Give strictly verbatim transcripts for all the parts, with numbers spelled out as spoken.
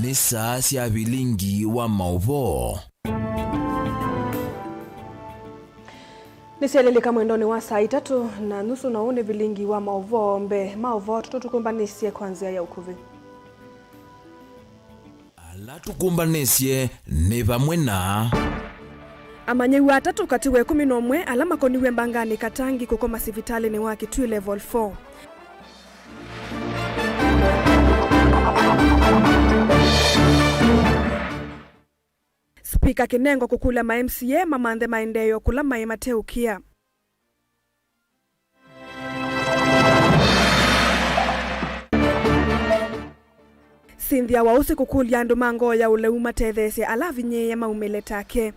Nĩ saa sya vilingi wa maũvoo. Nĩsyelelĩka mwendonĩ wa saa itatũ na nusu, na ũũ nĩ vilingi wa maũvoo. Mbee ma ũvoo tũtũ tũkũmbanĩsye kwa nzĩa ya ũkuvĩ. Ala tũkũmbanĩsye nĩ vamwe na. Amanyĩw'a atatũ katĩ wa ĩkũmi na ũmwe ala makoniw'e mbanganĩ Katangi kũkoma sivitalĩnĩ wa Kitui Level four. Spika Kinengo kũkũlya ma M C A mamanthe maendeeo kũla maĩ mateũkĩa. Cynthia Wausi kũkũlya andũ ma ngoo ya ũleu matetheesye ala avinyĩĩe maumĩle take.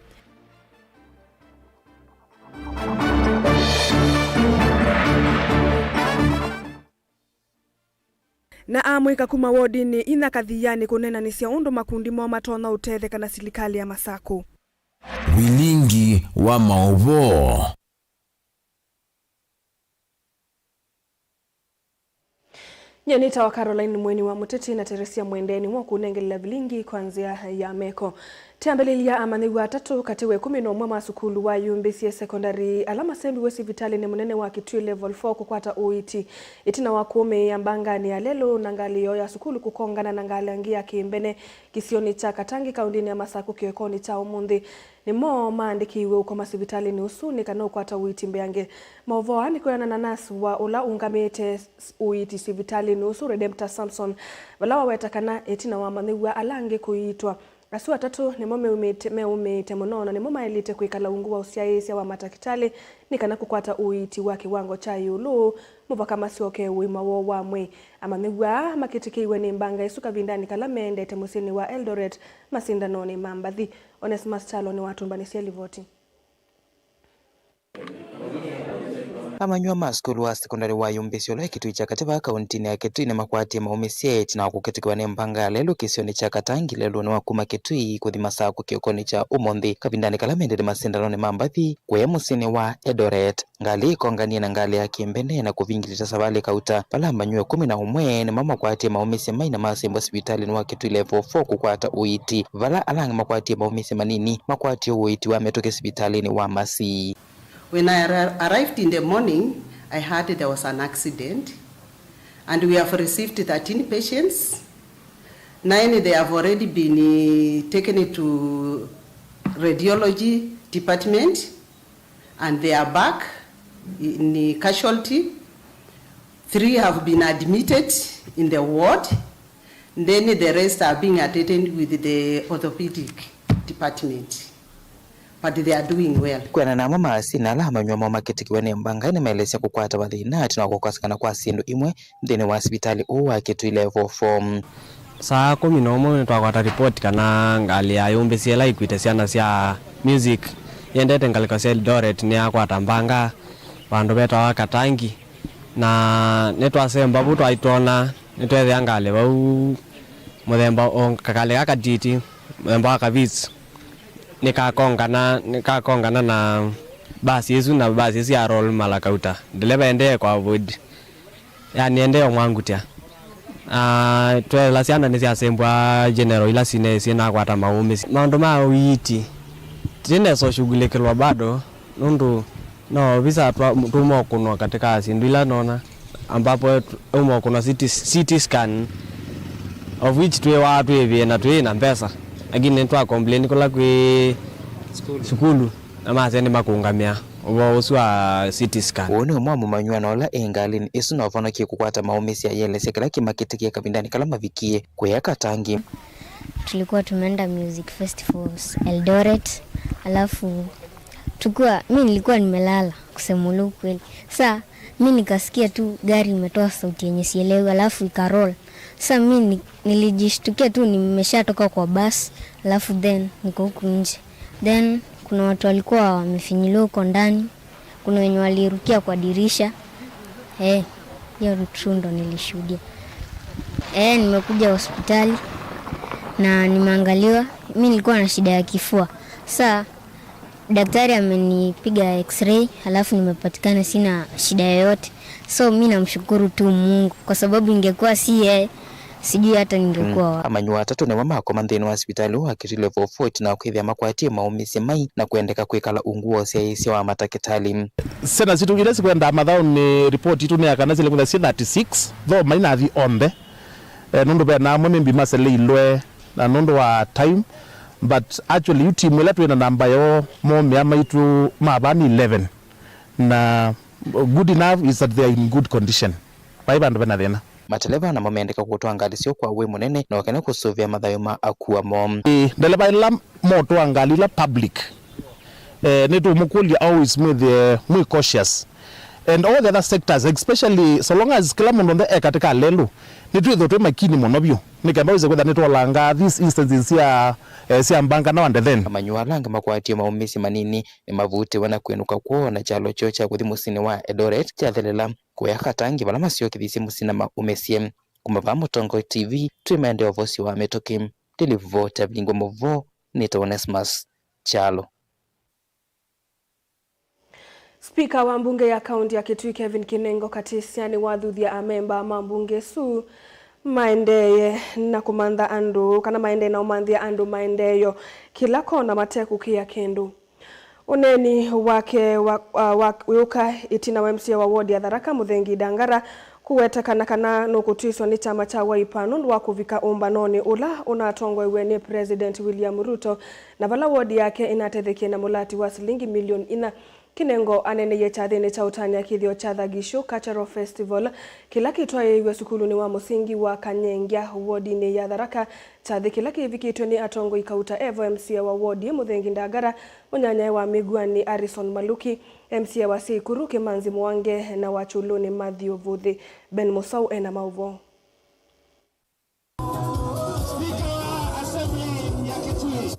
Na amũika kuma wodinĩ inya Kathianĩ kũneenanĩsya ũndũ makundi moo matonya ũtetheka na silikalĩ ya Masakũ. Vilingi wa maũvoo. Nyie nĩtawa Caroline Mweni wa Mũteti na Teresia Mwendeni wa kũnengelela vilingi kwa nzĩa ya meko. Twĩambĩlĩlya, amanyĩw'a atatũ katĩ wa ĩkũmi na ũmwe ma sukulu wa Yumbĩsye Secondary ala masembiwe sivitalĩnĩ mũnene wa Kitui Level four kũkwata ũiiti ĩtina wa kũũmĩĩa mbanganĩ ya lelũ na ngalĩ yoo ya sukulu kũkongana na ngalĩ angĩ ya kĩmbene kĩsionĩ kya Katangi, kaũndĩnĩ ya Masakũ kĩokonĩ kya ũmũnthĩ. Nĩmo maandĩkĩiwe ũkoma sivitalĩnĩ ũsu nĩ kana ũkwata ũiiti mbeange. Maũvoo aa nĩ kwĩanana na nasi wa ũla ũngamĩte s-, ũiiti sivitalĩnĩ ũsu, Redemptor Samson, vala waweta kana ĩtina wa amanyĩw'a ala angĩ kũiitwa, asu atatũ nĩmo meũmĩĩte, meũmĩĩte mũno na nĩmo maĩlĩte kwĩkala ungu wa ũsyaĩĩsya wa matakĩtalĩ nĩ kana kũkwata ũiiti wa kĩwango kya ĩũlũ mũvaka masyoke ũima woo wa mwĩĩ. Amanyĩw'a aa makĩtĩkĩiwe nĩ mbanga ĩsu kavindanĩ kala meendete mũsyĩnĩ wa Eldoret masindanonĩ ma mbathi. Onesmus Kyalo nĩwatũmbanĩsye livoti. Amanyĩw'a ma sukulu wa sekondalĩ wa Yumbĩsye ũla wĩ Kitui kya katĩ vaa kauntinĩ ya Kitui nĩmakwatie maũmĩsye ĩtina wa kũkĩtĩkĩwa nĩ mbanga ya lelũ kĩsionĩ kya Katangi lelũnĩ wa kuma Kitui kũthi Masakũ kĩokonĩ kya ũmũnthĩ, kavindanĩ kala mendete masindanonĩ ma mbathi kũya mũsyĩnĩ wa Eldoret. Ngalĩ ĩkonganie na ngalĩ ya kĩmbene na kũvingĩlĩte savalĩ kauta. Vala amanyĩw'a ĩkũmi na ũmwe nĩmo makwatie maũmĩsye mai na masembwa sivitalĩnĩ wa Kitui Level four kũkwata ũiiti, vala ala angĩ makwatie maũmĩsye manini makwatie ũiiti wa mĩtũkĩ sivitalĩnĩ wa Masii. When I arri-, arrived in the morning, I heard there was an accident, and we have received thirteen patients. Nine, they have already been, eh, taken to radiology department, and they are back in casualty. Three have been admitted in the ward. Then the rest are being attended with the orthopedic department. But they are doing well. Kwĩanana namo maasini ala amanyĩw'a moo makĩtĩkĩwe nĩ mbanga nĩmaelesya kũkwata mathĩna ĩtina wa kũkosekana kwa syĩndũ imwe nthĩnĩ wa sivitalĩ ũũ wa Kitui Level four. Saa kũmi na ũmwe nĩtwakwata ripoti kana ngalĩ ya Yumbĩsye ĩla ĩkuĩte syana sya music yendete ngalĩko sya Eldoret nĩyakwata mbanga vandũ vetawa Katangi, na nĩtwasemba vu twaitwona nĩtweethĩa ngalĩ vau mũthemba o, kakalĩ ka katiti mũthemba wa Kavitz nĩkakongana, nĩkakongana na basi ĩsu, na basi ĩsu ya roll mara kauta. Ndeleva endee kwa avoid. Yani endee ũmwangutya. Ah, tweela syana nĩsyasembwa general ila sine syĩnakwata maũmĩsye. Maũndũ ma ũiiti tinesa ũshughulikĩlwa bado, nũndũ no visa twa-, tũmokũnwa katika syĩndũ ila nona, ambapo tũmokũnwa C T, C T scan, of which twĩwaa twĩvĩe na twĩ na mbesa, lakini nĩtwa complain kũla kwĩ sukulu, na masya nĩmakũngamĩa ũvoo ũsu wa C T scan. Ũũ nĩ ũmwe wa mũmanyĩw'a na ũla ĩ ngalĩnĩ ĩsu na ũvonokie kũkwata maũmĩsye, ayĩelesya kĩla kĩmakĩtĩkie kavindanĩ kala mavikie kũya Katangi. Tulikuwa tumeenda music festivals Eldoret, alafu tukiwa, mi nilikuwa nimelala, kusema ule ukweli. Sa mi nikasikia tu gari imetoa sauti yenye sielewi, alafu ikaroll. Sa mi ni-, nilijishtukia tu nimeshatoka kwa bus, alafu then niko huku nje. Then kuna watu walikuwa wamefinyiliwa huko ndani, kuna wenye walirukia kwa dirisha. Eh, hiyo tu ndo nilishuhudia. Eh, nimekuja hospitali na nimeangaliwa. Mi nilikuwa na shida ya kifua. Sa daktari amenipiga x-ray, alafu nimepatikana sina shida yoyote. So mi namshukuru tu Mungu kwa sababu ingekuwa si yeye, Sijui hata ningekuwa wapi. Amanyĩw'a atatũ nĩmo makoma nthĩnĩ wa sivitalĩ wa Kitui Level four ĩtina wa kwĩthĩa makwatie maũmĩsye mai na kwendeka kwĩkala ungu wa ũsyaĩĩsya wa matakĩtalĩ. Syana sitũ ila sikwendaa mathaũnĩ, report itũ nĩ ya kana sile kwĩtha syĩ thirty-six, though mainathi onthe. Eh, nũndũ ve na amwe maybe maseleilwe na nũndũ wa time, but actually yu timu ĩla twĩ na namba yoo momĩa maitũ mavaa nĩ eleven, na good enough is that they are in good condition. Vai vandũ vena thĩna. Mateleva namo mendeka kũtwaa ngalĩ syoo kwa wĩ mũnene na ũkene kũsũvĩa mathayũ ma akua moo. Ĩĩ, ndeleva ĩla motwaa ngalĩ ila public, eh, nĩtũmũkũlya always mwĩthĩe mwĩ cautious. And all the other sectors, especially so long as kĩla mũndũ onthe e katĩ ka lelũ, nĩtwĩthĩwe twĩ makini mũno vyũ nĩ kenda wĩse kwĩtha nĩtwolanga these instances sya, eh, sya mbanga na wandethen. Amanyĩw'a ala angĩ makwatie maũmĩsye manini nĩmavutĩwe na kwĩnũka kwoo na kyalo kyoo kya kũthi mũsyĩnĩ wa Eldoret kyathelela. Kũya katangi vala masyokethisye mũsyĩ na maũmĩsye. Kuma vaa Mũtongoi T V, twĩ Maendeeo Voice wa Mĩtũkĩ. Ndĩlivota vingwa mũvoo, nĩtawa Onesmus Kyalo. Spika wa mbunge ya kaunti ya Kitui Kevin Kinengo Katisya nĩwathuthya amemba ma mbunge ĩsu maendee na kũmantha andũ, kana maendee na ũmanthĩa andũ maendeeo kĩla kona mate kũkĩa kĩndũ. Ũneeni wake wa, wa, wa, wĩũka ĩtina wa M C A wa ward ya Tharaka Mũthengi Ndangara kũwetekana kana nũkũtwiswa nĩ kyama kya Wiper nũndũ wa kũvika ũmbanonĩ ũla ũnatongoew'e nĩ President William Ruto, na vala ward yake ĩnatethekie na mũlati wa silingi milioni inya. Kinengo aneeneie kyathĩnĩ kya ũtanĩa kĩthĩo kya Thagisho Cultural Festival kĩla kĩtwaĩĩw'e sukulunĩ wa mũsingi wa Kanyengya wodinĩ ya Tharaka. Kyathĩ kĩla kĩvikĩtw'e nĩ atongoi kauta evo M C A wa wodi Mũthengi Ndangara, mũnyanyae wa Mĩguanĩ Harrison Maluki, M C A wa Syĩkũrũ Kĩmanzi Mwange na wa Kyũlũnĩ Matthew Vuthi. Ben Mũsau ena maũvoo.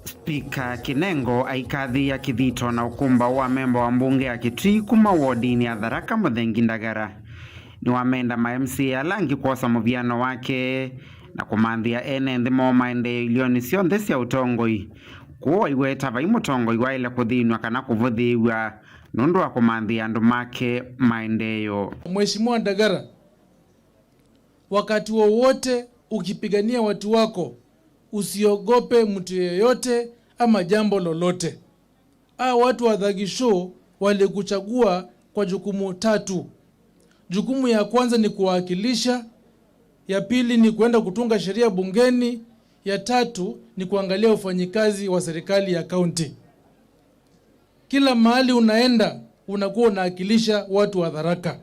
Spika Kinengo aikathĩĩa kĩthito na ũkũmbaũ wa memba wa mbunge ya Kitui kuma wodinĩ ya Tharaka Mũthengi Ndagara. Nĩwamenda ma M C A ala angĩ kwosa mũviano wake na kũmanthĩa ene nthĩ moo maendeeo ilionĩ syonthe sya ũtongoi. Kwoou aiweta vai mũtongoi waĩle kũthĩnw'a kana kũvũthĩĩw'a nũndũ wa kũmanthĩa andũ make maendeeo. Mheshimiwa Ndagara, wakati wowote ukipigania watu wako, usiogope mtu yeyote ama jambo lolote. Hawa watu wa Thagisho walikuchagua kwa jukumu tatu. Jukumu ya kwanza ni kuwakilisha, ya pili ni kuenda kutunga sheria bungeni, ya tatu ni kuangalia ufanyikazi wa serikali ya kaunti. Kila mahali unaenda, unakuwa unawakilisha watu wa Tharaka.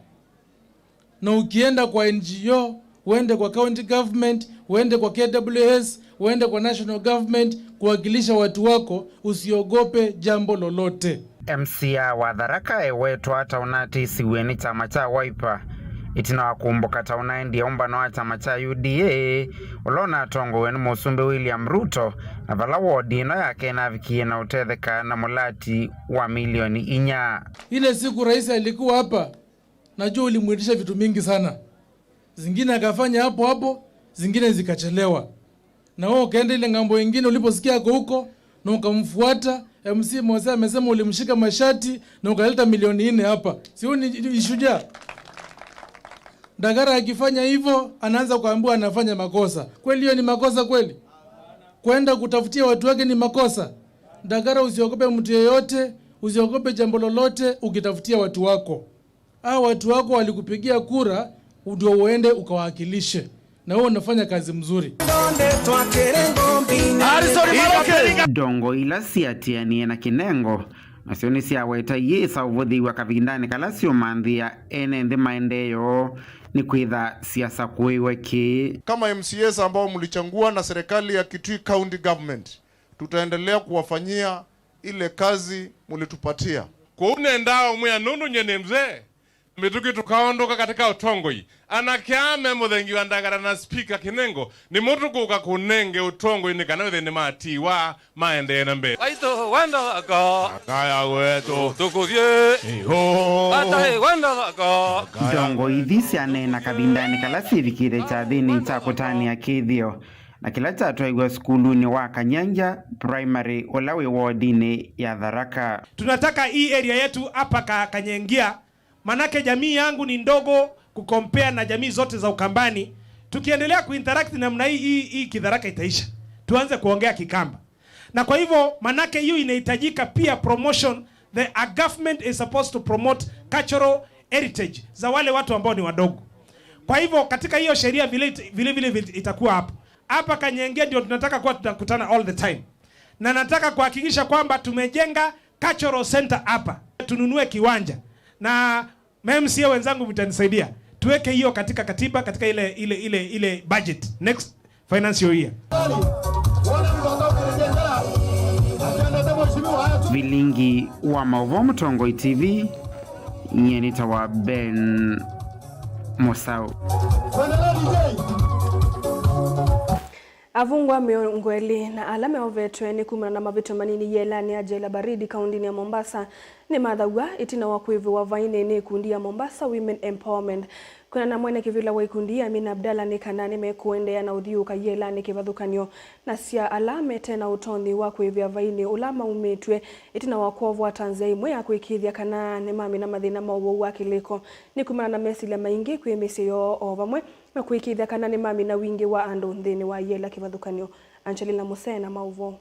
Na ukienda kwa N G O, uende kwa county government, uende kwa K W S, uende kwa national government, kuwakilisha watu wako, usiogope jambo lolote. M C A wa Tharaka ewetwa ta ũnatĩsĩw'e nĩ kyama kya Wiper ĩtina wa kũmbũka ta ũnaendie ũmbano wa kyama kya U D A, ũla ũnatongoew'e nĩ Mũsumbĩ William Ruto, na vala wodi ĩno yake ĩnavikie na ũtetheka na mũlati wa milioni inya. Ile siku rais alikuwa hapa, najua ulimwitisha vitu mingi sana. Zingine akafanya hapo hapo, zingine zikachelewa. Na wewe ukaenda ile ng'ambo ingine, uliposikia ako huko, na ukamfuata, M C Mose amesema ulimshika mashati na ukaleta milioni nne hapa. Si huyu ni, ni shujaa? Ndagara akifanya hivyo, anaanza kuambiwa anafanya makosa. Kweli hiyo ni makosa kweli? Kwenda kutafutia watu wake ni makosa? Ndagara, usiogope mtu yeyote, usiogope jambo lolote ukitafutia watu wako. Hawa watu wako walikupigia kura ndio uende ukawakilishe, na wewe unafanya kazi mzuri. Ndongoi ila siatianie na Kinengo nasyo nĩsyaweta iyĩsa ũvũthĩĩw'a kavindanĩ kala syũmanthĩa ene nthĩ maendeeo, nĩkwĩtha siasakũĩwe kĩĩ. Kama M C As ambao mlichagua na serikali ya Kitui County Government, tutaendelea kuwafanyia ile kazi mlitupatia. Kwoou nendaa ũmwĩa nũndũ nyie nĩ mzee, mĩtũkĩ tũkaondoka katika ũtongoi. Anake aa me Mũthengi wa Ndagara na Spika Kinengo, nĩmo tũkũka kũnenge ũtongoi nĩ kana wĩthĩe nĩmatiwa maendee na mbee. Waitũ wenda thaka. Akaya wetu. Tũkũthiĩ. Iho. Ataĩ wenda thaka. Ndongoi ithi syaneena kavindanĩ kala syĩvikĩte kyathĩnĩ kya kũtanĩa kĩthĩo na kĩla kyatwaiwe sukulunĩ wa Kanyangya Primary ũla wĩ wodinĩ ya Tharaka. Tunataka hii area yetu hapa Ka-, Kanyengia, manake jamii yangu ni ndogo kucompare na jamii zote za Ukambani. Tukiendelea kuinteract namna hii, hii, hii Kitharaka itaisha. Tuanze kuongea Kikamba. Na kwa hivyo, manake hiyo inahitajika pia promotion, the, a government is supposed to promote cultural heritage za wale watu ambao ni wadogo. Kwa hivyo, katika hiyo sheria vile it-, vile vile vile itakuwa hapo. Hapa Kanyenge ndio tunataka kuwa tunakutana all the time. Na nataka kuhakikisha kwamba tumejenga cultural center hapa. Tununue kiwanja. Na ma M C A wenzangu mtanisaidia. Tuweke hiyo katika katiba, katika ile, ile, ile, ile budget. Next financial year. Vilingi wa maũvoo Mũtongoi T V, nyie nĩtawa Ben Mũsaũ. Avungwa mĩongo ĩlĩ na ala meũvetwe nĩ kumana na mavĩtyo manini yĩelanĩ ya Jela Baridi kaũndĩnĩ ya Mombasa nĩmathaw'a ĩtina wa kwĩvĩwa vainĩ nĩ ikundi ya Mombasa Women Empowerment. Kwĩana na mwene kĩvĩla wa ikundi, Amina Abdallah, nĩ kana nĩmekũendeea na ũthiũũka yĩelanĩ kĩvathũkany'o na sya ala mete na ũtonyi wa kwĩvĩa vainĩ ũla maumĩtw'e ĩtina wa kwovwa ta nzĩa ĩmwe ya kũĩkĩĩthya kana nĩmamina mathĩna ma ũwau wa kĩlĩko nĩ kumana na mesilya maingĩ kwĩ mĩsyĩ yoo o vamwe na kũĩkĩĩthya kana nĩmamina wingĩ wa andũ nthĩnĩ wa yĩela kĩvathũkany'o. Angelina Musee na maũvoo.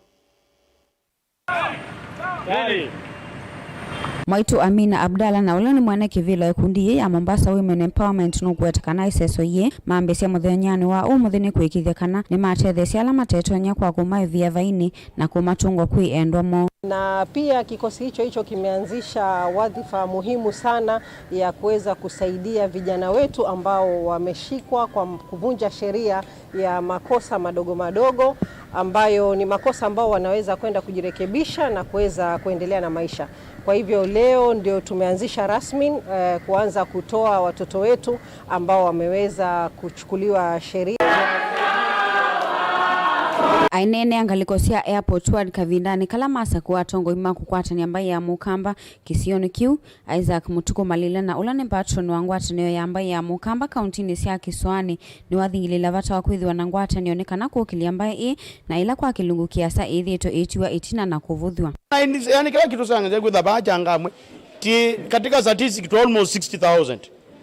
Mwaitũ Amina Abdallah, na ũla nĩ mwene kĩvĩla wa ikundi yĩĩ ya Mombasa Women Empowerment, nũkũweta kana ĩseso yĩĩ mambĩĩsya mũthenyanĩ wa ũmũnthĩ nĩ kũĩkĩĩthya kana nĩmatetheesya ala matetonya kwa kũmaĩvĩa vainĩ na kũmatũngwa kwĩ endwa moo. Na pia kikosi hicho hicho kimeanzisha wadhifa muhimu sana ya kuweza kusaidia vijana wetu ambao wameshikwa kwa kuvunja sheria ya makosa madogo madogo, ambayo ni makosa ambao wanaweza kwenda kujirekebisha na kuweza kuendelea na maisha. Kwa hivyo leo ndio tumeanzisha rasmi, eh, kuanza kutoa watoto wetu ambao wameweza kuchukuliwa sheria. Aineenea ngalĩko sya Airport Ward kavindanĩ kala masakũa atongoi ma kũkwatany'a mbaĩ ya Mũkamba kĩsionĩ kĩu, Isaac Mũtukũ Malila, na ũla nĩ patron wa ngwatanĩo ya mbaĩ ya Mũkamba kauntinĩ sya Kĩsoanĩ, nĩwathingĩlĩĩla vata wa kwĩthĩwa na ngwatanĩo nĩ kana kũkĩlya mbaĩ ĩĩ, na ĩla kwa kĩlungu kĩasa ĩthĩĩtwe ĩtiwa ĩtina na kũvũthw'a. Yaani, yaani kila kitu sana kwĩtha vaa Changamwe ti katika statistic to almost sixty thousand.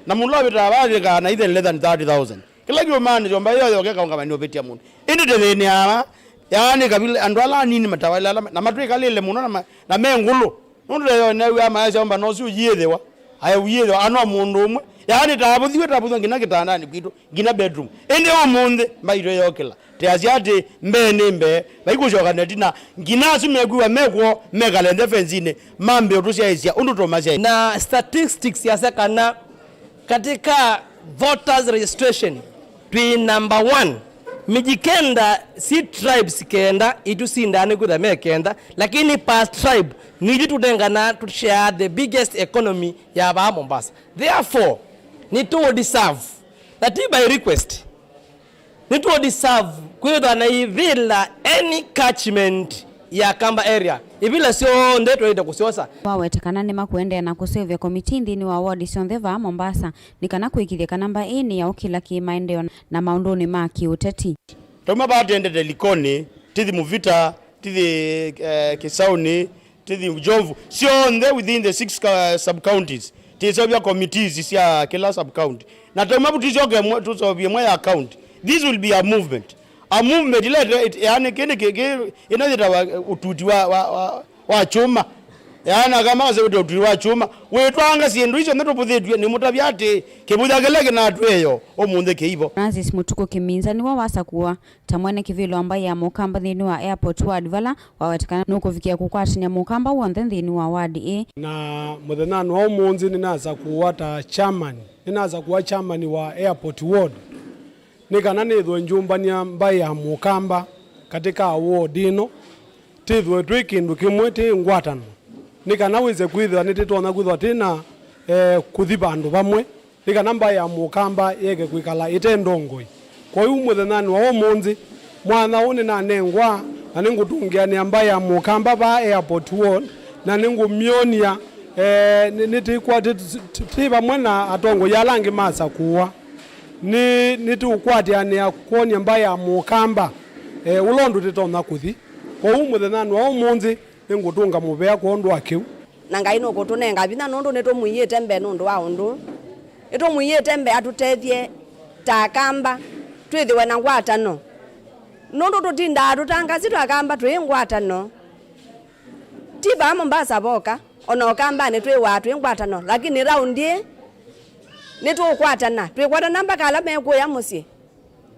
Na mũndũ avĩtaa vaa avĩkaa na even less than thirty thousand. Kĩla kĩũmaanĩsyo mbaĩ yoyoke kaũngama nĩũvĩtya mũndũ. Ĩndĩ tĩthĩnĩaa vaa, yaani kavila andũ ala anini matawaĩle ala na matwĩkalĩle mũno na, ma, na me ngũlũ. Nũndũ leo neew'aa maasya omba nosi ũyĩthĩwa. Aye ũyĩthĩwa ano mũndũ ũmwe. Yaani tavũthiwe, tavũthiwe nginya kĩtandanĩ kwitũ, nginya bedroom. Ĩndĩ ũmũnthĩ mbaitũ yokĩla. Teasya atĩ mbee nĩ mbee, vaikũsyoka netina, nginya asu mekwĩw'a mekw'o mekale nthĩ fensinĩ, mambĩe ũtũsyaĩĩsya ũndũ tũmasyaĩĩsya. Na statistics yasya kana katika voters registration, twĩ number one. Miji kenda, si tribes kenda, itusindaa nĩ kwĩtha me kenda, lakini per tribe, nithu tũnengana, tũshare the biggest economy ya vaa Mombasa. Therefore, nĩtũ deserve, na ti by request, nĩtũ deserve kwĩthwa na ivĩla any catchment ya Kamba area. Ivĩla syonthe twaĩte kũsyosa. Wawete kana nĩmakũendeea na kũseũvya komitii nthĩnĩ wa ward syonthe vaa Mombasa, nĩ kana kũĩkĩĩthya kana mbaĩ ĩĩ nĩyaũkĩla kĩ-maendeeo na maũndũnĩ ma kĩ-ũteti. Tauma vaa tĩendete Likoni, tĩthi Mvita, tĩthi, eh, Kĩsaũnĩ, tĩthi Njovu, syonthe within the six, uh, sub-counties. Tĩseũvya committees sya kĩla sub-county. Na tauma vu tũsyoke mwe-, tũseũvye mwe ya county. This will be a movement. A movement ila ĩte-, ĩte-, yaani kĩndũ kĩ-, kĩ-, ĩno yĩtawa, uh, ũtuti wa, wa, wa, wa kyũma. Yaani kama wasewete ũtuti wa kyũma. Wĩtwanga syĩndũ icio nĩ tũvũthĩtw'e nĩ mũtavya atĩ kĩvũthya kĩla kĩnatwĩe ũmũnthĩ kĩivo. Francis Mũtukũ Kĩminza nĩwe wasakũwa ta mwene kĩvĩla wa mbaĩ ya Mũkamba nthĩnĩ wa Airport Ward, vala waweteka nũkũvikĩa kũkwatany'a Mũkamba w'onthe nthĩnĩ wa ward ĩĩ. Na mũthenyanĩ wa ũmũnthĩ nĩnasakũwa ta chairman, nĩnasakũwa chairman wa Airport Ward, nĩ kana nĩthwe ngyũmbany'a mbaĩ ya Mũkamba katika ward ĩno, tĩthwe twĩ kĩndũ kĩmwe, tĩ ngwatanĩo, nĩ kana wĩse kwĩthĩwa nĩtĩtonya kwĩthwa twĩ na, eh, kũthi vandũ vamwe. Nĩ kana mbaĩ ya Mũkamba yeke kwĩkala ĩte ndongoi. Kwoou mũthenyanĩ wa ũmũnthĩ, mwanya ũũ nĩnanengwa, na nĩngũtũngĩanĩa mbaĩ ya Mũkamba vaa Airport Ward, na nĩngũmyonia, eh, nĩ-, nĩtĩkwatĩ-, tĩ vamwe na atongoi ala angĩ masakũwa. Nĩ-, nĩtũkwatĩanĩa kwony'a mbaĩ ya Mũkamba, eh, ũla ũndũ tĩtonya kũthi. Kwoou mũthenyanĩ wa ũmũnthĩ, nĩngũtũnga mũvea kwondũ wa kĩu. Na Ngai nũkũtũnenga vinya nũndũ nĩtũmwiĩte mbee nũndũ wa ũndũ ũũ. Nĩtũmwiĩte mbee atũtethye ta Akamba, twĩthĩwe na ngwatano, nũndũ tũtindaa tũtangasi twa Kamba twĩ ngwatano. Ti vaa Mombasa voka, o na Ũkambanĩ twĩw'aa twĩ ngwatano, lakini raundi ĩĩ nĩtũũkwatana, twĩkwatana mpaka ala mekũya mũsyĩ.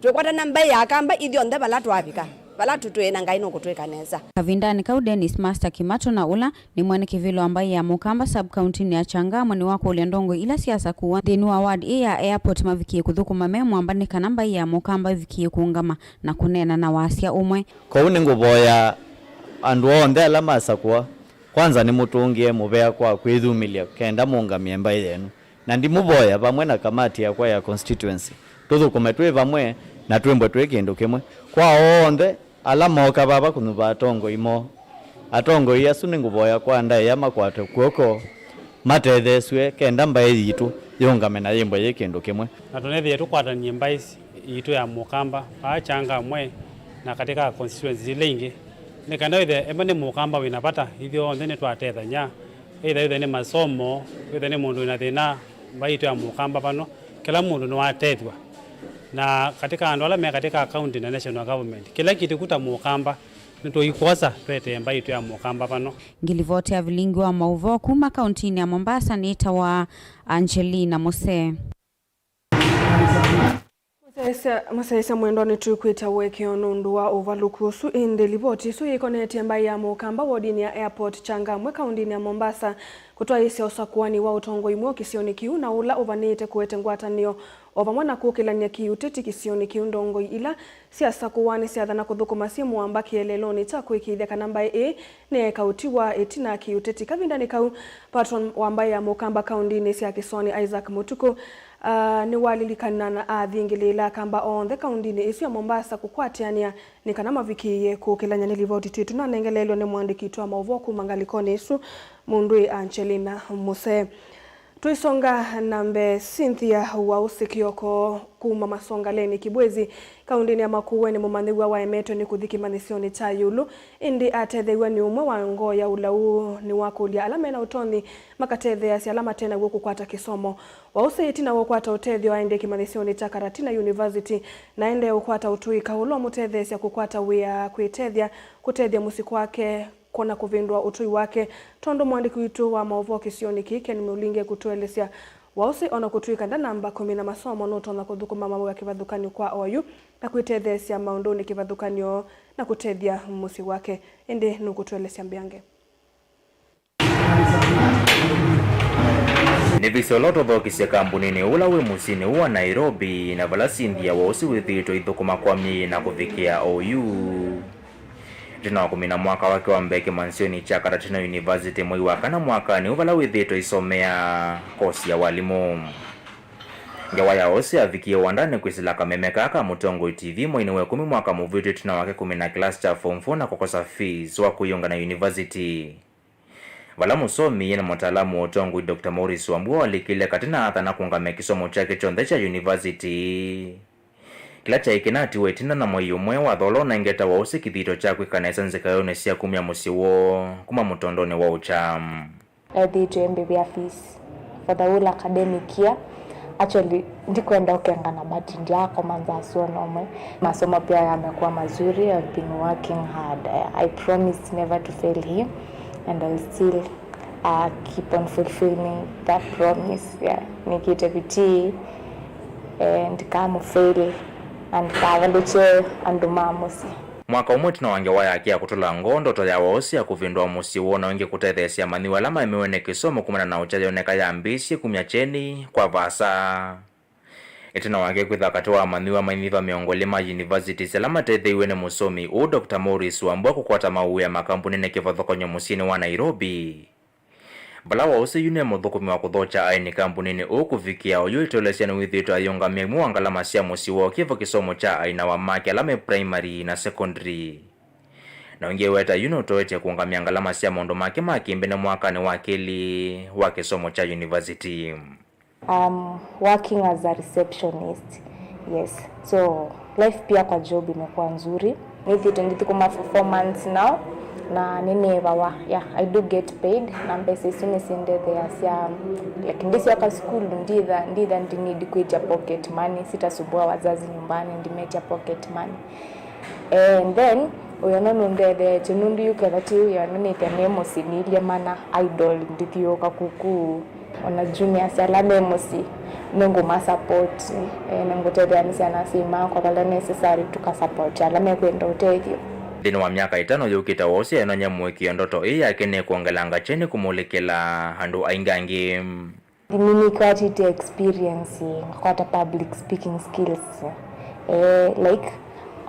Twĩkwatana mbaĩ ya Kamba ithyonthe vala twavika, vala tũtwĩe na Ngai nũkũtwĩka nesa. Kavindanĩ kau, Dennis Master Kimato na ũla nĩ mwene kĩvĩlo wa mbaĩ ya Mũkamba sub-kauntinĩ ya Changamwe nĩwakũlya ndongoi ila syasakũwa nthĩnĩ wa ward ĩĩ ya Airport mavikie kũthũkũma me mwamba nĩ kana mbaĩ ya Mũkamba ĩvikie kũũngama na kũneena na wasya ũmwe. Kwoou nĩngũvoya andũ onthe ala masakũwa, kwanza nĩmũtũngĩe mũvea kwa kwĩyumĩlya kenda mũũngamĩe mbaĩ yenyu. Na ndimũvoya vamwe na kamati yakwa ya constituency, tũthũkũme twĩ vamwe na twĩmbwe twĩ kĩndũ kĩmwe. Kwa onthe ala mooka vava kũnyuva atongoi moo, atongoi asu nĩngũvoya kwa ndaĩa makwatwe kw'oko, matetheesw'e kenda mbaĩ yitũ yũngame na yĩmbwe yĩ kĩndũ kĩmwe. Na tũnethĩe tũkwatanie mbaĩ yitũ ya Mũkamba vaa Changamwe na katika constituencies ila ingĩ, nĩ kana wĩthĩe ema nĩ Mũkamba wĩna vata, ithyonthe nĩtwatethany'a. Either, either nĩ masomo, either nĩ mũndũ wĩna thĩna, mbaĩ yitũ ya Mũkamba vano, kĩla mũndũ nĩwatethw'a. Na katika andũ ala me katika county na national government, kĩla kĩtĩku ta Mũkamba, nĩtũikwosa twetee mbaĩ yitũ ya Mũkamba vano. Ngilivoti ya vilingi wa maũvoo kuma kauntinĩ ya Mombasa nĩtawa Angelina Musee. Mũsyaĩĩsya, mũsyaĩĩsya mwendwa, nĩtwĩkwĩtya ũekeo nũndũ wa ũvalũku ũsu, ĩndĩ livoti ĩsu yĩkonetye mbaĩ ya Mũkamba wodinĩ ya Airport Changamwe, kauntinĩ ya Mombasa, kũtwaĩĩsya ũsakũani wa ũtongoi mweũ kĩsionĩ kĩu na ũla ũvanĩĩte kũete ngwatanĩo o vamwe na kũkĩlany'a kĩũteti kĩsionĩ kĩu. Ndongoi ila syasakũwa nĩsyathana kũthũkũma syĩ mũamba kĩeleelonĩ kya kũĩkĩĩthya kana mbaĩ ĩĩ nĩyeeka ũtwi wa ĩtina kĩũteti. Kavindanĩ kau, patron wa mbaĩ ya Mũkamba kauntinĩ sya kĩsoanĩ, Isaac Mũtukũ, ah, nĩwalilikana na athingĩlĩĩla Akamba onthe kauntinĩ ĩsu ya Mombasa kũkwatĩanĩa nĩ kana mavikĩĩe kũkĩlany'a. Nĩ livoti twĩ tũnanengeleelwe nĩ mũandĩki witũ wa maũvoo kuma ngalĩkonĩ ĩsu, mũndũĩ Angelina Musee. Tũisonga na mbee, Cynthia Waũsĩ Kĩoko kuma Masongaleni, Kibwezi, kauntinĩ ya Makueni, mũmanyĩw'a waemetwe nĩ kũthi kĩmanyĩsyonĩ kya ĩũlũ, ĩndĩ atetheew'a nĩ ũmwe wa ngoo ya ũlau nĩwakũlya ala mena ũtonyi makatetheeasya ala mate naw'o kũkwata kĩsomo. Waũsĩ ĩtina wa ũkwata ũtethyo aendie kĩmanyĩsyonĩ kya Karatina University, na aendee ũkwata ũtũĩka ũla ũmũtetheesya kũkwata wĩa, kwĩtethya, kũtethya mũsyĩ kwake, kwona kũvĩndũa ũtũi wake, tondũ mũandĩki witũ wa maũvoo kĩsionĩ kĩĩ Ken Mũlinge kũtũelesya. Waũsĩ, ona kũtw'ĩka ndanamba kũmina masomo, nũtonya kũthũkũma mawĩa kĩvathũkany'o kwa oyu na kwĩtetheesya maũndũnĩ kĩvathũkany'o na kũtethya mũsyĩ wake. Ĩndĩ nũkũtũelesya mbeange. Nĩvise ũla ũtũthokisye kambuninĩ ũla wĩ mũsyĩnĩ ũũ wa Nairobi, na vala Cynthia Waũsĩ wĩthĩĩtwe aithũkũma kwa myei ĩna kũvikĩa oyu. Ĩtina wa kũmina mwaka wake wa mbee kĩmanyĩsyonĩ kya Karatina University mwei wa kana mwakanĩ ũũ, vala wĩthĩĩtwe aisomea kosi ya walimũ, ngewa ya Waũsĩ yavikie ũwandanĩ kwĩsĩla kameme kaa ka Mũtongoi T V mweinĩ wa ĩkũmi mwaka mũvĩtũ ĩtina wake kũmina kĩlasi kya form four na kũkosa fees wa kwĩyũnga na university, vala mũsomi na mũtaalamu wa ũtongoi Doctor Maurice Wambua walikĩle katĩ na athana kũngamya kĩsomo kyake kyonthe kya university, kĩla kyaĩ kĩnatiwa ĩtina na mwei ũmwe watho ũla ũnengete Waũsĩ kĩthito kya kwĩka nesa nzĩkaĩonĩ sya kumya mũsyĩ woo kuma mũtondonĩ wa ũkya. Ethĩĩtwe mbĩvĩa fees for the whole academic year. Actually, ndikwenda ũkengana, but ndiakoma nzasua nomwe. Masomo pia yamekuwa mazuri, I've been working hard. I, I promise never to fail him, and I'll still, uh, keep on fulfilling that promise. Yeah, nĩkĩte bidii, eh, ndikamũfail, na ndikavalũkye andũ ma mũsyĩ. Mwaka ũmwe ĩtina wa ngewa yake ya kũtũla ngoo, ndoto ya Waũsĩ ya kũvĩndũa mũsyĩ woo na ĩngĩ kũtetheesya amanyĩw'a ala maemewe nĩ kĩsomo kumana na ũkya yoneka yambĩĩsye kumya kyeni kwa vaasa. Ĩtina wake kwĩthwa katĩ wa amanyĩw'a manyĩva mĩongo ĩlĩ ma universities ala matetheew'e nĩ mũsomi ũũ Doctor Maurice Wambua kũkwata mawĩa makambuninĩ kĩvathũkany'o mũsyĩnĩ wa Nairobi, vala Waũsĩ yu nĩ mũthũkũmi wa kũthokya aeni kambuninĩ ũũ kũvikĩa oyu, ĩtũelesya nĩwĩthĩĩtwe ayĩũngamya imwe wa ngalama sya mũsyĩ woo kĩvo kĩsomo kya aina wa make ala me primary na secondary. Na ũngĩ weta yu nũtoetye kũũngamya ngalama sya maũndũ make ma kĩmbene mwakanĩ wa kelĩ wa kĩsomo kya university. I'm working as a receptionist. Yes. So, life pia kwa job imekuwa nzuri. Nĩthĩĩtwe ndithũkũma for four months now. Na nĩnĩvawa, yeah, I do get paid, na mbesa isu nĩsindetheeasya, like, ndĩsyoka sukulu, nditha, nditha ndi need kwĩtya pocket money, sitasumbua wazazi nyumbani ndimetya pocket money. And then, wĩa ũno nũndetheetye, nũndũ yu ketha ti wĩa ũno nĩthĩa nĩ mũsyĩ, nĩilye mana idle, ndithiũũka kuku. Ona juniors ala me mũsyĩ, nĩngũma support, eh, nĩngũtetheanĩsya na asyai makwa vala necessary, tũka support ala mekwenda ũtethyo. Nthĩnĩ wa myaka ĩtano yũkĩte, Wose enany'a mũĩkĩĩo ndoto ĩĩ yake nĩ kwongelanga kyeni kũmũlĩkĩla andũ aingĩ angĩ. Nĩnĩkwatĩte experience, ngakwata public speaking skills. Eh, like,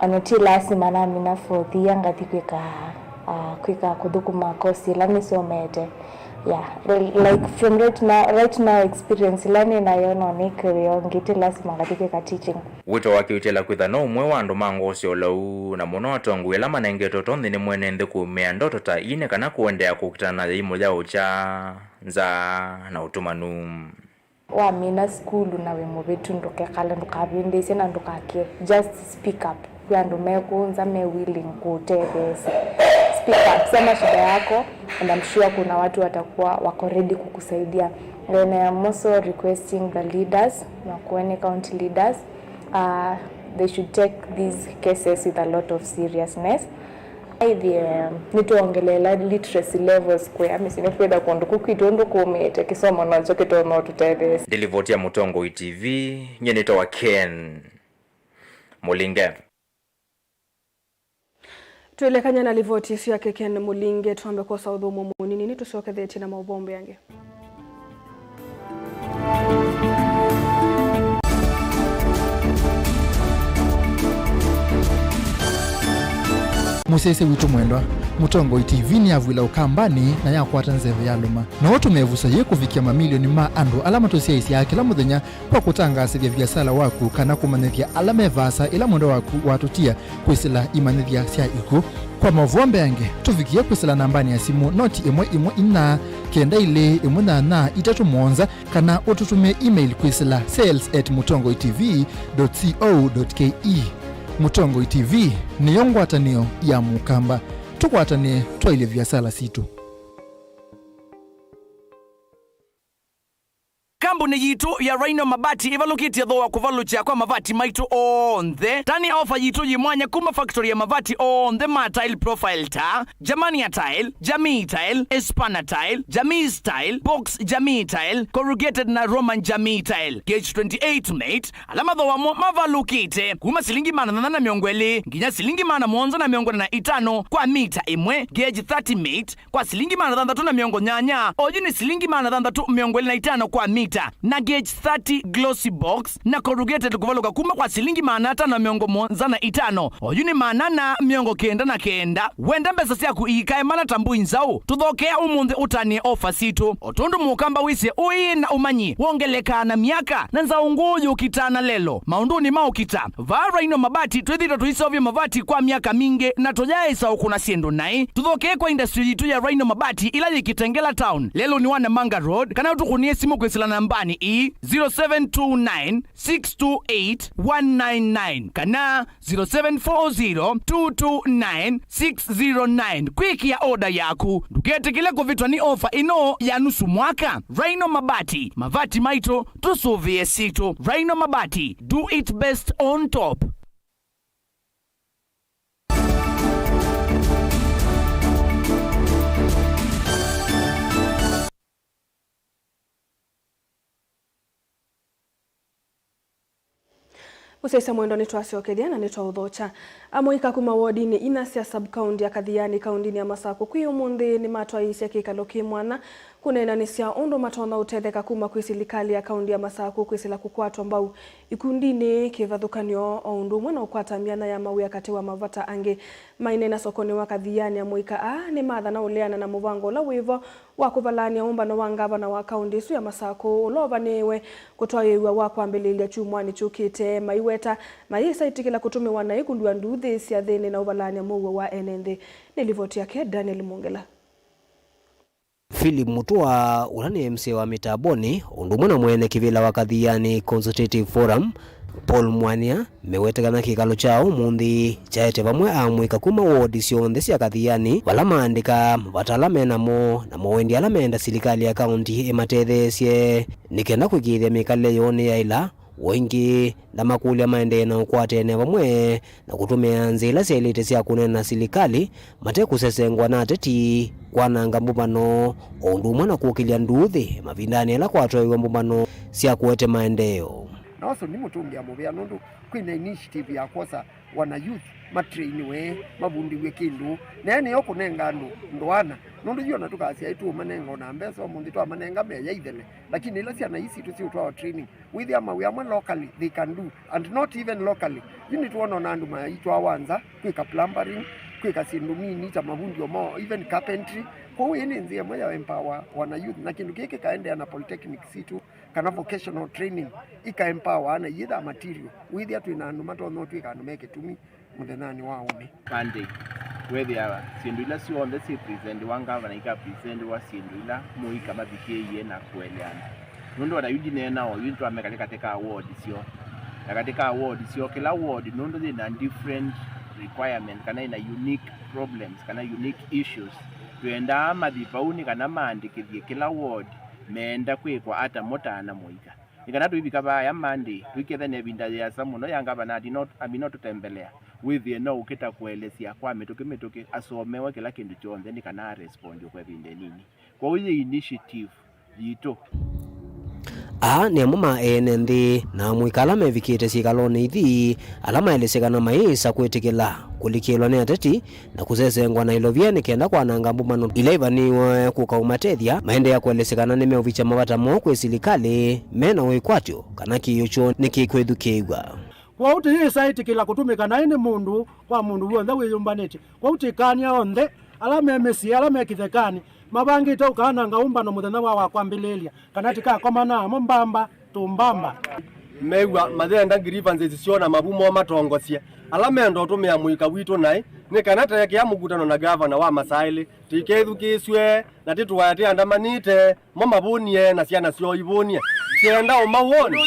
ona ti lasima namina fourth year ngathi kwĩka, ah, kwĩka kũthũkũma course ĩla nĩsomete. Yeah, well, like, from right now, right now experience ĩla nĩ nayo no nĩkĩw'ĩo ngĩ, ti lasima ngathi kwĩka teaching. Wĩto wake ũitela kwĩtha no ũmwe wa andũ ma ngoo sya ũlau, na mũno atongoi ala manengetwe ũtonyi nĩ mwene nthĩ kũũmĩa ndoto ta ii nĩ kana kũendeea kũkitana na yĩimũ ya ũkya, nzaa, na ũtũmanu. Wamina sukulu na wĩ mũvĩtu, ndũkekale, ndũkavĩndĩĩsye na ndũkakĩe. Just speak up. Kwĩ andũ me kũũ nza me willing kũũtetheesya. Speak up, sema shida yako, and I'm sure kuna watu watakuwa wako ready kukusaidia. And I am also requesting the leaders, Makueni county leaders, uh, they should take these cases with a lot of seriousness. Aithie nĩtwongeleela literacy levels kwĩa mĩsyĩ nĩkwĩtha kũndũ kũu kwitũ ũndũ kũũmĩĩte, kĩsomo nokyo kĩtonya ũtũtetheesya. Ndilivoti ya Mũtongoi T V, nyie nĩtawa Ken Mũlinge. Twĩlekany'a na livoti ĩsu yake Ken Mũlinge, twambe kwosa ũthũmũo mũnini, nĩtũsyokethetye na maũvoo mbee angĩ. Mũsyaĩĩsya witũ mwendwa, Mũtongoi T V nĩyavw'ĩla Ũkambanĩ na yakwata nzeve ya lũma. No ũtũme ĩvuso yĩĩ kũvikĩa mamilioni ma andũ ala matũsyaĩĩsyaa kĩla mũthenya kwa kũtangaasĩthya viasala waku kana kũmanyĩthya ala me vaasa ĩla mwendwa waku watũtia kwĩsĩla imanyĩthya sya ikw'ũ. Kwa maũvoo mbeange, tũvikĩe kwĩsĩla nambanĩ ya simũ noti ĩmwe ĩmwe inya, kenda ilĩ, ĩmwe nyanya, itatũ mũonza, kana ũtũtũmĩe email kwĩsĩla sales at mũtongoi T V dot co dot K E. Mũtongoi T V nĩyo ngwatanĩo ya Mũkamba. Tũkwatanĩe twaĩlye viasala sitũ. Kambuni yitũ ya Rhino Mabati ĩvalũkĩtye thooa kũvalũkya kwa mavati maitũ onthe. Tani ofa yitũ yĩ mwanya kuma factory ya mavati onthe ma tile profile ta Germania Tile, Jamii Tile, Espana Tile, Jamii Tile, Box Jamii Tile, Corrugated na Roman Jamii Tile, gauge twenty-eight mate, ala mathooa mo mavalũkĩte kuma silingi maana thanthatũ na mĩongo ĩlĩ nginya silingi maana mũonza na mĩongo ĩna na itano kwa mita ĩmwe, gauge thirty mate, kwa silingi maana thanthatũ na mĩongo nyanya, oyu nĩ silingi maana thanthatũ mĩongo ĩlĩ na itano kwa mita, na gauge thirty glossy box na corrugated kũvalũka kuma kwa silingi maana atano na mĩongo mũonza na itano, oyu nĩ maana ana mĩongo kenda na kenda. Wenda mbesa syaku iikae mana ta mbũi nzaũ? Tũthokea ũmũnthĩ ũtanĩe ofa sitũ. O tondũ Mũkamba wĩsĩ ũĩ na ũmanyi wongelekaa na myaka, na nzaũ ngũũ yũkitaa na lelo maũndũnĩ ma ũkita, vaa Rhino Mabati twĩthĩĩtwe tũiseũvya mavati kwa myaka mingĩ na tũyaaĩsa ũkũna syĩndũ naĩ. Tũthokee kwa industry yitũ ya Rhino Mabati ĩla yĩ Kitengela Town, lelũnĩ wa Namanga Road, kana ũtũkũnĩe simũ kwĩsĩla nambanĩ ii, zero seven two nine, six two eight, one nine nine kana zero seven four zero, two two nine, six zero nine kwĩkĩa oda yaku. Ndũketĩkĩle kũvĩtwa nĩ ofa ĩno ya nusu mwaka. Rhino Mabati, mavati maitũ, tũsũvĩe sitũ. Rhino Mabati, do it best on top. Mũsyaĩĩsya mwendwa, nĩtwasyokethya na nĩtwaũthokya. Amũika kuma wodinĩ inya sya sub-county ya Kathiani kaũndĩnĩ ya Masakũ kwĩ ũmũnthĩ nĩmatwaĩĩsye kĩkalo kĩ mwanya kũneenanĩsya ũndũ matonya ũtetheka kuma kwĩ silikalĩ ya kaũndĩ ya Masakũ kwĩsĩla kũkwatwa mbau ikundinĩ, kĩvathũkany'o, o ũndũ ũmwe na ũkwata myanya ya mawĩa katĩ wa mavata angĩ. Maineena sokonĩ wa Kathiani, amũika aa nĩmathana ũleana na mũvango ũla wĩvo wa kũvalaany'a ũmbano wa ngavana wa kaũndĩ ĩsu ya Masakũ ũla ũvanĩĩwe kũtwaĩĩw'a wa kwambĩlĩĩlya kyumwanĩ kyũkĩte, maiweta mayĩsa ĩtĩkĩla kũtũmĩwa naĩ kũlua nduuthĩ syathĩnĩ na ũvalaany'a mũuo wa ene nthĩ. Nĩ livoti yake Daniel Mungela. Philip Mutua, ũla nĩ M C A wa Mĩtambonĩ, ũndũ ũmwe na mwene kĩvĩla wa Kathiani Consultative Forum, Paul Mwania, mewete kana kĩkalo kya ũmũnthĩ kyaete vamwe amũika kuma wodi syonthe sya Kathiani, vala maandĩka mavata ala me namo na moendi ala meenda silikalĩ ya kaũnti ĩmatetheesye nĩ kenda kũĩkĩĩthya mĩkalĩle yoo nĩyaĩla, o ĩngĩ, ndamakũlya maendee na ũkwatene vamwe na kũtũmĩa nzĩa ila syaĩlĩte sya kũneena na silikalĩ, mate kũsesengwa na ateti, kwananga mbũmbano, o ũndũ ũmwe na kũkĩlya nduuthĩ mavindanĩ ala kwatwaĩwe mbũmbano sya kũete maendeeo. Na ũsu nĩ mũtũngĩa mũvea nũndũ kwĩna initiative ya kwosa wana youth matrainiwe, mavundĩw'e kĩndũ, na nĩyo kũnenga andũ ndũana, nũndũ yu ona tũkasya ĩtũũmanenga ona mbesa ũmũnthĩ twamanenga meya ithele, lakini ila syana ii sitũ siũtwawa training, wĩthĩa mawĩa amwe locally they can do, and not even locally. Yu nĩtwona ona andũ maitwawa nza kwĩka plumbering, kwĩka syĩndũ nini ta mavundi omo, even carpentry. Kwoou ĩĩ nĩ nzĩa ĩmwe ya empower wana youth, na kĩndũ kĩĩ kĩkaendeea na polytechnic sitũ kana vocational training, ika empower ana iyĩtha material. Wĩthĩa twĩna andũ matonya ũtw'ĩka andũ me kĩtumi mũthenyanĩ wa ũmĩ. Monday, wethĩa syĩndũ ila syonthe syĩ presentiwa ngavana ikapresentiwa syĩndũ ila mũika mavikĩĩie na kũeleana. Nũndũ ona yu ndineena o yu, nĩtwameka katĩ ka ward syoo. Na katĩ ka ward syoo, kĩla ward nũndũ yĩna different requirement kana yĩna unique problems kana unique issues, twendaa mathi vau nĩ kana maandĩkĩthye kĩla ward meenda kwĩkwa ata mo ta ana mũika. Nĩ kana tũivika vaaya Monday, tũikethane ĩvinda yĩasa mũno ya ngavana amina ũtũtembelea, wĩthĩe no ũkĩta kũelesya kwa mĩtũkĩ mĩtũkĩ, asomewe kĩla kĩndũ kyonthe nĩ kana arespondwe kwa ĩvinda ĩnini. Kwoou yĩ initiative yitũ. Aa nĩ amwe ma ene nthĩ na amũika ala mevikĩte syĩkalonĩ ithi, ala maelesye kana mayĩsa kwĩtĩkĩla kũlikĩlwa nĩ ateti na kũsesengwa na ilovia nĩ kenda kwananga mbũmbano ila ivaniwe kũka ũmatethya, maendeea kũelesya kana nĩmeũvikya mavata moo kwĩ silikalĩ me na wĩkwatyo kana kĩĩo kyoo nĩkĩkwĩthukĩĩw'a. Kwoou tĩyĩsa ĩtĩkĩla kũtũmĩka naĩ nĩ mũndũ kwa mũndũ w'onthe wĩyũmbanĩtye. Kwoou tĩkaanĩa onthe ala me mĩsyĩ, ala me kĩthekanĩ, mavangĩte ũkaananga ũmbano mũthenya wa wakwambĩlĩĩlya, kana tĩkakomana namo mbamba tũmbamba. Mew'a mayenda grievances syoo na mavu moo matongosye. Ala menda ũtũmĩa mũika witũ naĩ, nĩ kana teekea mũkutano na gavana wa masaa elĩ, tĩkethukĩĩsw'e, na tĩtũae tĩandamanĩte, mo mavũnie na syana syoo ivũnie. Tienda ũmawoni.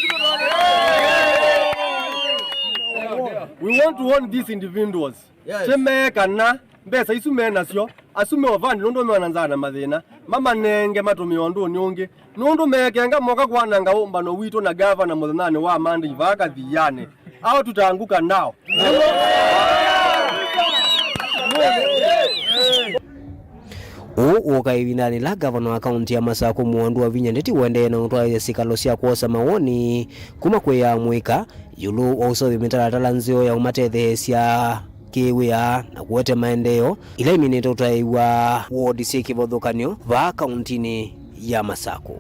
We want to warn these individuals. Yes. Tĩmee kana mbesa isu me nasyo, asu me ovandi nũndũ meona nzaa na mathĩna, mamanenge matũmĩe ũndũnĩ ũngĩ, nũndũ meekenga moka kwananga ũmbano witũ na gavana mũthenyanĩ wa Monday vaa Kathianĩ. Ao tutaanguka nao. Ũũ ũũka ĩvindanĩ ĩla ngavana wa kaũntĩ ya Masakũ Mwandu wa Vinya Ndeti ũendee na ũtwaĩĩsya syĩkalo sya kwosa mawoni kuma kwĩ amũika ĩũlũ wa ũseũvya mĩtalatala nzeo ya ũmatetheesya kĩwĩa na kũete maendeeo ila iminĩte ũtaĩwa wodi syĩ kĩvathũkany'o vaa kaũntĩnĩ ya Masakũ.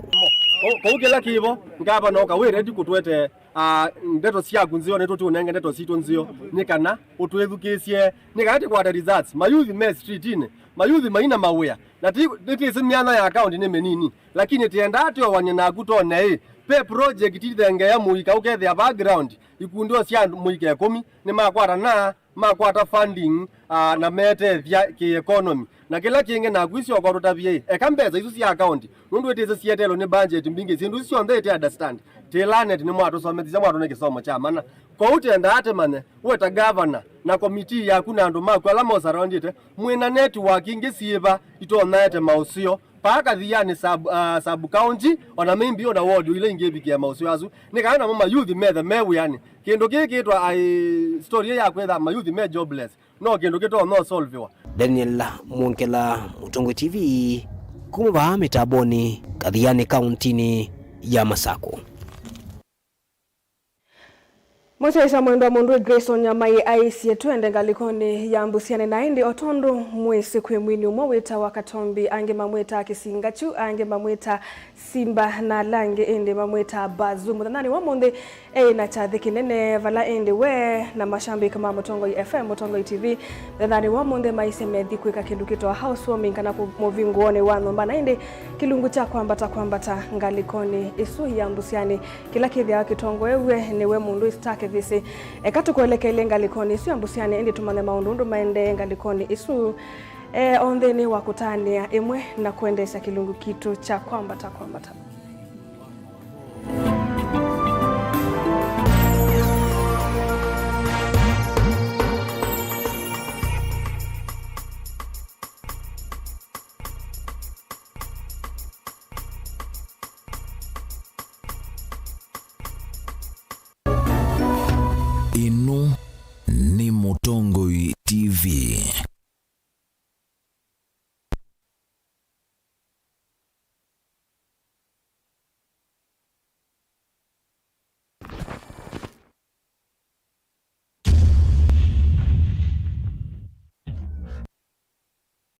Kũu kĩla kĩvo, ngavana ũka wĩ ready kũtũete Ah, ndeto syaku nzeo, nĩtũtũnenge ndeto sitũ nzeo, nĩ kana ũtwĩthukĩĩsye, nĩ kana tĩkwate results. Mayuthi me streetinĩ, mayuthi maina mawĩa, na ti, nĩtĩsĩ myanya ya kaũntĩ nĩ mĩnini, lakini tĩendaa tĩowanie naku tone ĩ, pe project ithengeea mũika ũkethĩa background, ikundi o sya mũika ĩkũmi nĩmakwatana makwata funding, ah, na metethya kĩ-economy. Na kĩla kĩngĩ, naku isyoka ũtũtavye, eka mbesa isu sya akaunti, nũndũ ĩtĩsĩ sietelwe nĩ budget mbingĩ, syĩndũ isu syonthe ĩte understand. Tĩ Lanet nĩmwatũsomethisye, mwatũne kĩsomo kya mana. Kwoou twendaa tũmanye, we ta gavana na komitii yaku na andũ maku ala mosurroundĩte, mwĩ na network ingĩ syĩva itonya ete maũseo? Paa Kathiani sub, uh, sub county, ona maybe ona ward ila ingĩ ĩvikĩe maũseo asu, nĩ kana namo mayuthi methe me wĩanĩ. Kĩndũ kĩĩ kĩtwa, ai, story ya kwĩtha mayuthi me jobless, no kĩndũ kĩtonya ũsolviwa. Daniel Mwongela, Mũtongoi T V, kuma vaa mĩtambonĩ, Kathiani, kauntinĩ ya Masakũ. Mũtaĩsa mwendwa mũndũ Grayson Nyamai aisye, twende ngalĩkonĩ ya mbusyanĩ, na ĩndĩ o tondũ mwĩsĩ kwĩ mwini ũmwe wĩtawa Katombi, angĩ mamwĩtaa Kĩsingachu, angĩ mamwĩtaa Simba, na ala angĩ ĩndĩ mamwĩtaa Bazu. Mũthenyanĩ wa ũmũnthĩ eĩ na kyathĩ kĩnene, vala ĩndĩ we na mashambiki ma Mũtongoi F M, Mũtongoi T V, mũthenyanĩ wa ũmũnthĩ maisye methi kwĩka kĩndũ kĩtawa housewarming kana kũ-, mũvingũonĩ wa nyũmba, na ĩndĩ kĩlungu kya kwambata kwambata ngalĩkonĩ ĩsu ya mbusyanĩ. Kĩla kĩthĩawa kĩtongoew'e nĩwe mũndũ Stark Visi. Eka tũkũelekelye ngalĩkonĩ ĩsu ya mbusyanĩ, ĩndĩ tũmanye maũndũ ũndũ maendee ngalĩkonĩ ĩsu, e, o nthĩnĩ wa kũtanĩa ĩmwe na kũendeesya kĩlungu kitũ kya kwambata kwambata.